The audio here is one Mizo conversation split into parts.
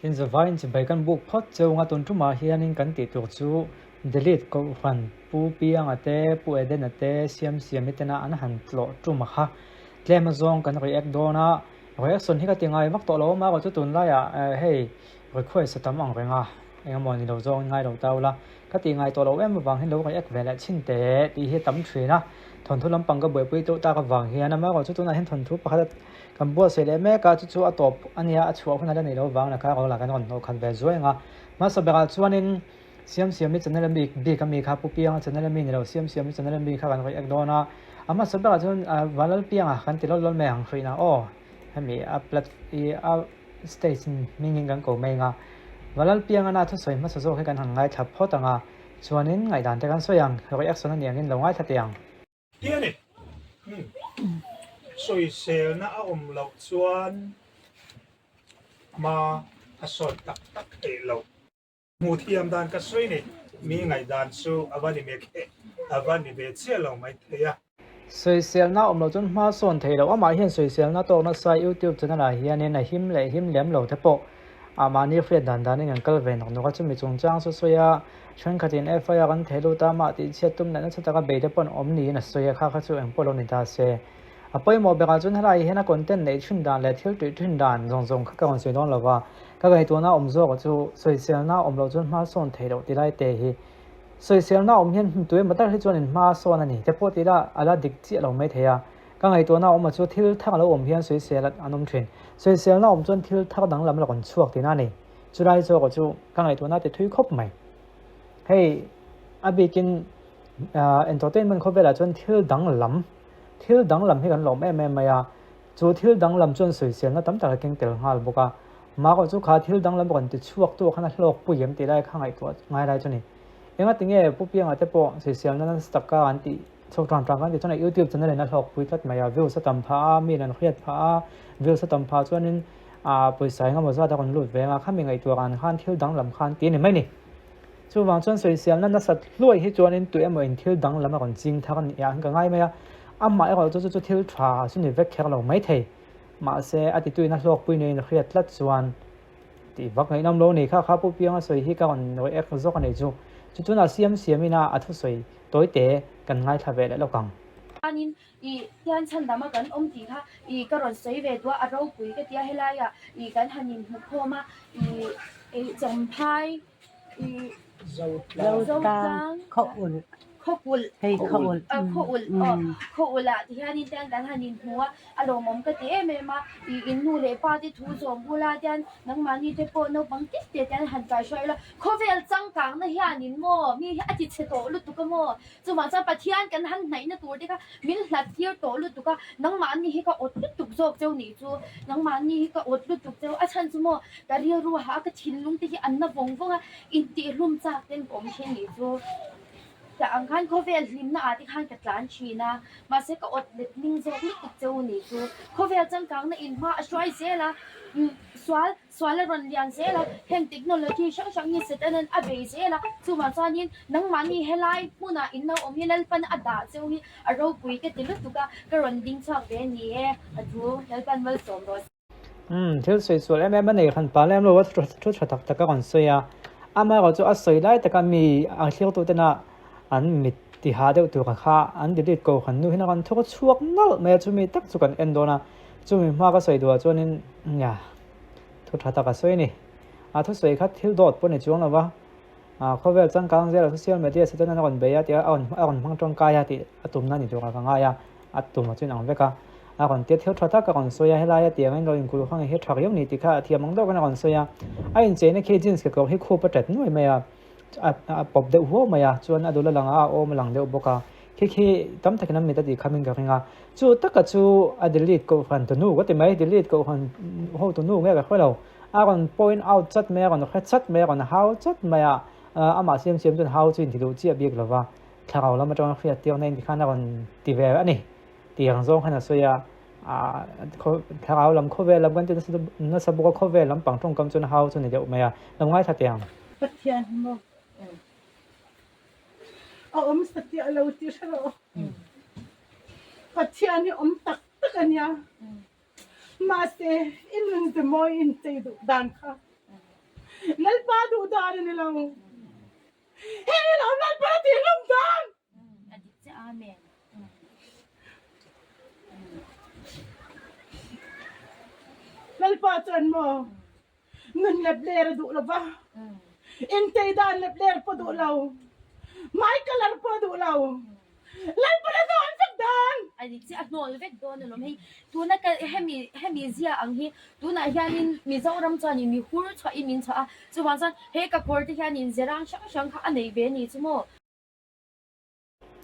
In zavaiin chibai kan buk phawt cheu nga tun tumah hianin kan tih tur chu Delete Kohhran Pu Pianga te, Pu Edena te, Siamsiami tena an han tlawh tum a kha. Tlem azawng kan react dawn a, reaction hi ka ti ngai vak tawh lo a, mahrawh chu tunlaiah hei request a tam ang reng a, engemaw ni lo zawngin ngai lo ta ula, ka ti ngai tawh lo em avang hian lo react ve leh chhin teh tih hi a tam thin a, thawnthu lampang ka buaipui teuh tak avang hian amaherawhchu tunah hian thawnthu pakhat kan buatsaih leh mek a, chu chu a tawp a nia, a chhuah hun a la neih loh avang lakah rawla kan rawn hnawh khat ve zuai ang a, hmasa berah chuanin. Siamsiami channel ami bik ami kha Pu Pianga channel ami ni lo Siamsiami channel ami kha kan react dawn a, a hmasa berah chuan Vanlalpianga kan ti lawt lawt mai ang hruihna aw hemi a plat i a stage hmingin kan ko mai ang a, Vanlalpianga na thusawi hmasa zawk hi kan han ngaithla phawt ang a, chuanin ngaihdan te kan sawi ang, reaction a nih angin lo ngaithla teh ang. Ti a ni. Sawiselna a awm loh chuan hma a sawn tak tak theih loh. Hmuh thiam dan ka sawi ni, mi ngaihdan chu a va ni ve khe, a va ni ve chiah lo mai thei a. Sawiselna awm loh chuan hma sawn thei loh, amah hian sawiselna tawk nasa YouTube channel ah hianin a him leh him lem lo te pawh ah mahni hriat dan danin an kal ve nawk nawk a, chumi chungchang chu sawi a, thenkhatin FIR an thei lut a, amah tihchhiat tum leh nasa taka bei te pawh an awm niin a sawi a, kha kha chu engpawh lo ni ta se. A pawimawh berah chuan helai hian a content neih thin dan leh thil tih thin dan zawng zawng kha ka rawn sawi dawn lo va, ka ngaihtuahna awm zawk chu sawiselna awm loh chuan hma sawn theih loh ti lai te hi. Sawiselna awm hian hmu emaw tak hi chuan in hma sawn a ni te pawh tih lah a la dik chiah lo mai thei a, ka ngaihtuahna awm a chu thil thar a lo awm hian sawisel an awm thin. Sawiselna awm chuan thil thar danglam la rawn chhuak tihna a ni. Chulai zawk chu ka ngaihtuahna ti thui khawp mai. Hei a bikin entertainment khawvelah chuan thil danglam. Thil danglam hi kan lawm em em mai a, chu thil danglam chuan sawiselna tam tak a keng tel nghal bawk a. Mahrawh chu kha thil danglam rawn ti chhuak tu khan a hlawk pui em tih lai kha ngaihtuah ngai lai chu ni. Enga tinge Pu Pianga te pawh sawiselna nasa taka an tih chhuak tan tan kan tih chuan YouTube channel in a hlawk pui tlat mai a, views a tam phah a, mi in an hriat phah a, views a tam phah chuanin ah pawisa engemaw zat a rawn lut ve ang a, khami ngaihtuah an khan thil danglam khan ti a ni mai ni. Chuvang chuan sawiselna nasat hluai hi chuanin tu emaw in thil danglam a rawn ching thar a ni ah ka ngai mai a, amah erawh chu chu chu thil tha chu ni vek kher lo mai thei. Mahse a tituin a hlawkpui neiin a hriat tlat chuan tih vak ngaihnawm lo ni kha kha Pu Pianga sawi hi ka rawn react zawk a nih chu. Chu chunah siam siamin a a thusawi tawite kan ngaithla ve leh lawk ang. Chuanin i hian chhandam a kan awm tih kha i ka rawn sawi ve duh a, a ropui ka ti a, helaiah i kan han inhmukhawm a, i Champhai Zotlang Khawkulh hei Khawulh Khawulh aw Khawulh ah ti hianin te kan han inhmu a, a lawmawm ka ti em em a, ih in nu leh pa te thu zawm bula te hian nangmahni te pawh naupang tip te te an han kaihruai ila, khawvel changkangna hianin maw mi hi a ti chhe tawh lutuk a maw Chuvang chuan Pathian kan han hnaihna tur te kha min hlat tir tawh lutuk a, nangmahni hi ka awt lutuk zawk cheu nih chu, nangmahni hi ka awt lutuk cheu, a chhan chu maw ka rilru hah a, ka thinlung te hi an na vawng vawng a, intihlum chak ten ka awm thin nih chu. Tah ang khan khawvel hlimna ah te khan ka tlan thin a, mahse ka awt let ning zawk lutuk cheu nih chu. Khawvel changkangna inhma a hruai zel a, sual Sual a rawn lian zel a, heng technology hrang hrang hi Setanan a bei zel a, chuvang chuanin nangmahni helai hmunah in lo awm hi Lalpan a dah cheu hi a ropui ka ti lutuk a, ka rawn ding chhuak ve ni e, a thu Lalpan malsawm rawh se. Umm, thil sawi sual em em a nei hran pah lem lo a, thu tha tak tak a rawn sawi a, amaherawh chu a sawi lai taka mi a thlir tena an mit tihah deuh tur kha an delete ko han nu hian a rawn thawk chhuak nalh mai a, chumi tak chu kan en dawn a, chumi hma ka sawi duhah chuanin nia. Thu tha tak a sawi a ni. A thusawi kha thil dawt pawh ni chuang lo va, khawvel changkang zela social media satan a rawn bei a tih a a rawn hmang tawngkai a tih a tumna ni turah ka ngai a, a tum a chu inang vek a. A rawn tia thil tha tak a rawn sawi a, helai a tiangin lo inkulh hang hi tha riau ni tih kha a thiam ang dawkin a rawn sawi a. A incheina khi jeans kekawr hi khup a tat nuai mai a. a pawp deuh huau mai a, chuan a dul a lang a, a awm a lang deuh bawk a, khi khi tam takin an mit a tih khamin ka ring a, chu taka chu a delete kohhran tunu ka ti mai, delete kohhran ho tunu nge ka hre lo, a rawn point out chat mai a, a rawn hre chat mai a, a rawn hau chat mai a, amah siam siam chuan hau chu inti duh chiah bik lo va, thlarau lam atanga hriat tirna in tikhan a rawn ti ve a ni, tiang zawng khan a sawi a. Thlarau lam khawvel lam kan ti nasa bawk a, khawvel lampang tawngkam chuan hau chu ni deuh mai a, lo ngaithla teh ang. Pathian hi maw a awm satliah lo tih hre rawh. Pathian hi awm tak tak a nia. Mahse i nun ze mawi inchei duh dan kha. Lalpa duh dan a ni lo. Heng hi lawm Lalpa a tih hlawm dan. A dik che Amen. Lalpa chuan maw nun lep ler a duh lo va, intei dan lep ler pawh duh lo, hmai colour pawh duh lo. Lalpan a hnawl vek dan. A dik chiah, a hnawl vek dawn alawm hei. Tuna ka hemi hemi zia ang hi tunah hianin Mizoram chuanin mi hur chhuahin min chhuah a, chuvang chuan he ka kawr te hianin zerang hrang hrang kha a nei ve a ni chu maw?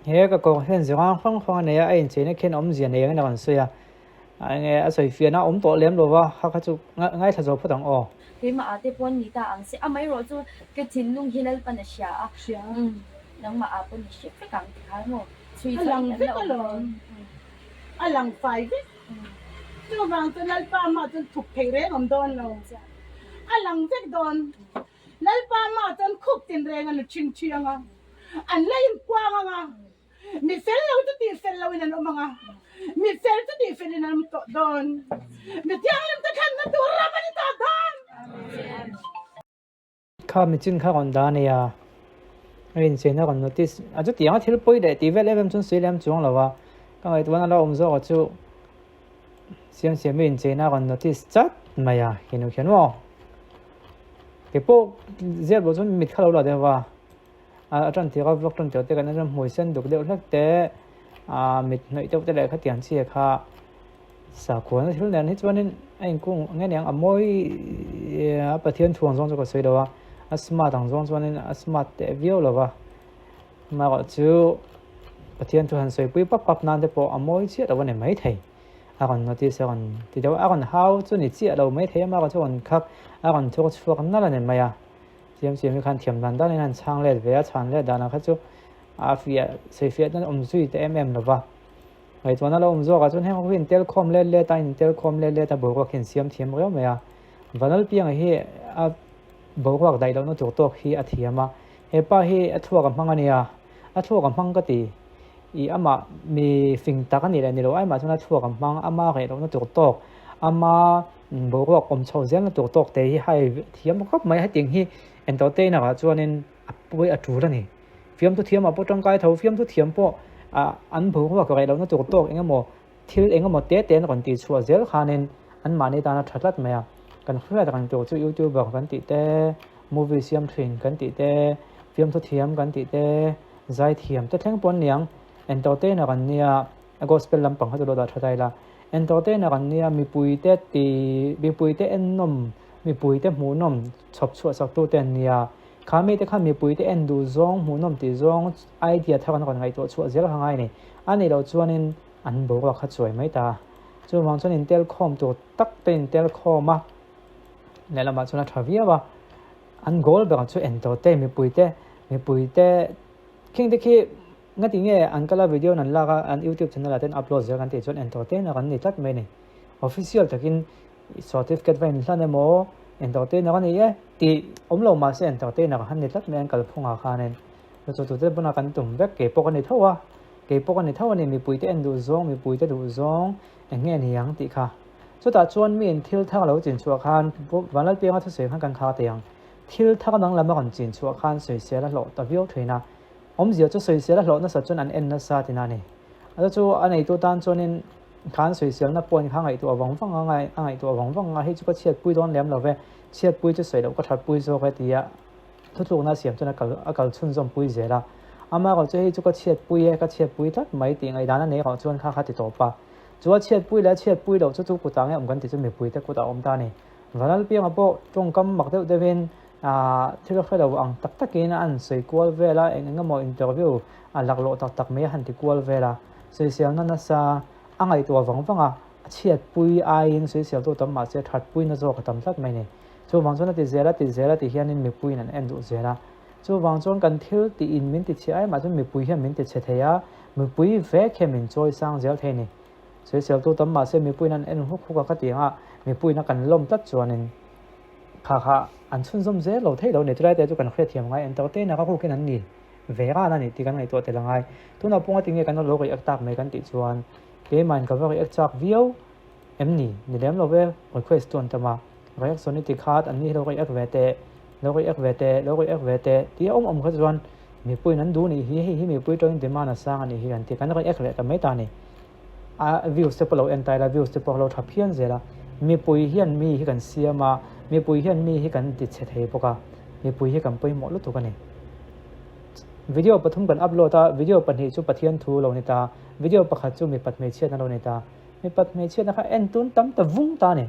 He ka kawr hian zerang hrang hrang a nei a, a incheina khian awmzia nei angin a rawn sawi a, enge a sawi fiahna a awm tawh lem lo va, kha kha chu ngaithla zo phawt ang aw. Keimah ah te pawn ni ta ang se, amaherawh chu ka thinlung hi Lalpan a hria a, nangmah ah pawn i hre vek ang ti kha maw? Chhui A chhuah lang in an vek la awm alawm, dawn. a lang fai vek. Chuvang chu Lalpa mah chuan thup thei reng awm dawn lo, a lang vek dawn. Lalpa mah chuan khup tinreng a nu thin thiang a, an la inkuang ang a. Mi fel lo chu tih fel loin an awm ang a, mi fel chu tih felin an awm tawh dawn. Mi thianghlim te thlanna tur ram a ni tawh dawn. Kha michin kha rawn dah a nia, a incheina rawn notice a chutiang a thil pawi leh tih vel em em chuan sawi lem chuang lo a, ka ngaihtuahna la awm zawk a chu siam siam i incheina rawn notice chat mai a, henu khian maw keipawh ziat pawh chuan mit kha lo la deuh va. A tan tir a vlog tan tir te kan en chuan hmui sen duk deuh hlek te ah mit hnawih deuh te leh khatiang chi kha sakhuana thil nen hi chuanin a inkung nge niang a mawi a Pathian thu ang zawng chu ka sawi lo a a smart ang zawng chuanin a smart teh viau lo va amaherawhchu Pathian thu han sawi pui pap pap nan te pawh a mawi chiah lo a ni maithei a rawn notice a rawn ti deuh a a rawn hau chu ni chiah lo maithei amaherawhchu a rawn khak a rawn thawk chhuak nalh a ni mai a. Siam siam hi khan thiam dan danin an chhang let ve a, chhan let danah kha chu a fiah sawi fiah dan awm zui ta em em lo va. Ngaihtuahna lo awm zawkah chuan heng ho hi intel khawm let let a, intel khawm let let a boruak hi an siam thiam riau mai a. Vanlalpianga hi a boruak daih lohna tur tawk hi a thiam a, hepa hi a thluak a hmang a nia, a thluak a hmang ka ti. I amah mi fing tak a nih leh ni lo aimah chuan a thluak a hmang, ama reh lohna tur tawk, ama boruak awm chho zelna tur tawk te hi hai thiam khawp mai. Hetiang hi entertainer ah chuanin a pawi a tul a ni. Fiamthu thiamah pawh tangkai tho, fiamthu thiam pawh ah an boruak reh lohna tur tawk eng emaw thil eng emaw te te an rawn tih chhuah zel khanin anmahni tan a tha tlat mai a. Kan hriat reng tur chu youtuber kan tih te, movie siam thin kan tih te, fiamthu thiam kan tih te, Zaithiam te thleng pawh an niang, entertainer an nia, a gospel lampang kha chu lo dah tha ta ila, entertainer an nia, mipuite ti, mipuite ennawm, mipuite hmuhnawm chhawp chhuah sak tu te an nia, kha mite khan mipuite en duh zawng, hmuhnawm tih zawng idea thar an rawn ngaihtuah chhuah zel kha ngai a ni, a nih loh chuanin an boruak kha chuai mai ta, chuvang chuan intel khawm tur tak te intel khawm a, lehlamah chuan a tha viau a. An goal berah chu entertain mipuite mipuite khing te khi ngati nge an kal a video in an lak a an youtube channel ah ten upload zel kan tih chuan entertainer an ni tlat mai a ni. Official takin certificate va inhlan emaw entertainer a ni e tih awm lo mahse entertainer an ni tlat mai an kalphung ah khanin chu chu te pawn a kan tum vek keipawh ka ni tho a keipawh ka ni tho a ni mipuite en duh zawng mipuite duh zawng eng nge ni ang tih kha. Chutah chuan miin thil thar lo chin chhuah khan Vanlalpianga thusawi khan kan khar thei ang. Thil thar dang lam a rawn chin chhuah khan sawisel a hlawh ta viau thin a. Awmzia chu sawisel a hlawh nasat chuan an en nasa tina a ni. A chu a neitu tan chuanin khan sawiselna point kha ngaihtuah vang vang a, a ngaihtuah vang vang a, hei chu ka chhiatpui dawn lem lo ve, chhiatpui chu sawi loh ka thatpui zawk e tia thutlukna a siam chuan a kal a kal chhunzawm pui zel a. Amaherawhchu chu hei chu ka chhiatpui e, ka chhiatpui tlat mai tih ngaihdan a nei erawh chuan kha kha ti tawp a. Chu a chhiatpui leh a chhiatpui loh chu chu kutah nge awm kan tih chu mipuite kutah a awm ta a ni. Vanlalpianga pawh tawngkam mak deuh deuhin aah thil hre lo ang tak takin a han sawi kual vel a, eng eng emaw interview a laklawh tak tak mai a han ti kual vel a. Sawiselna nasa a ngaihtuah vang vang a, a chhiatpui aiin sawiseltu tam mahse thatpuina zawk a tam tlat mai a ni. Chuvang chuan a ti zel a ti zel a ti hianin mipuiin an en duh zel a. Chuvang chuan kan thil tiin min ti chhe ai mah chuan mipui hian min ti chhe thei a, mipui vek hian min chawi sang zel thei a ni. Sawiseltu tam mahse mipuiin an en huk huk a ka ti ang a, mipuiin a kan lawm tlat chuanin kha kha an chhunzawm zel lo thei lo a ni. Chulai te chu kan hriatthiam ngai entertainer a rukin an ni ve ran a ni tih kan ngaihtuah tel a ngai. Tunah pawh ngatinge kan lo react tak mai kan tih chuan keimahin ka va react chak viau em ni? Ni lem lo ve, request chu an tam a, reaction i ti khat an ni hi lo react ve teh. Lo react ve teh, lo react ve teh tih a awm awm kha chuan mipuiin an duh nih hi, hei hi mipui tawngin demand a sang a nih hi kan ti, kan react leh ta mai ta a ni. A views te pawh lo en ta ila, views te pawh a lo tha phian zel a. Mipui hian mi hi kan siam a, mipui hian mi hi kan ti chhe thei bawk a, mipui hi kan pawimawh lutuk a ni. Video pathum kan upload a, video pahnih chu Pathian thu lo ni ta, video pakhat chu mipat hmeichhiatna lo ni ta. Mipat hmeichhiatna kha en tun tam ta vung ta a ni.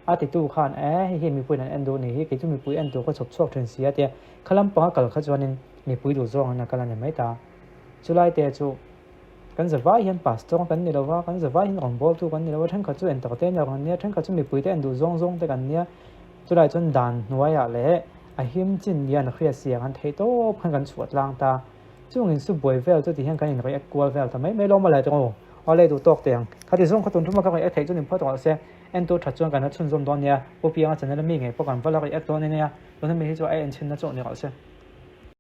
A titu khan, E, hei hi mipuiin an en duh ni hi, kei chu mipui en tur ka chhawp chhuak thin si a tia kha lampanga kal kha chuanin mipui duh zawngin a kal a ni mai ta. Chulai te chu kan zavai hian pastor kan ni lo va, kan zavai hian rawngbawltu kan ni lo va, thenkhat chu entertainer kan nia, thenkhat chu mipuite en duh zawng zawng te kan nia. Chulai chuan dan hnuaiah leh a him chin nia an hriat si ang an theih tawp khan kan chhuah tlang ta. Chung in su buai vel chu ti hian kan in react kual vel ta mai mai lo mawle tawng u. Aw le duh tawk teh ang. Khati zawng kha tun thuma ka react theih chu nin phawt rawh se. En tur that chuan kan la chhunzawm dawn nia. Pu Pianga channel a mi ngei pawh kan va la react dawn ania. Tuna mi hi chu a enchhinna chauh ni rawh se.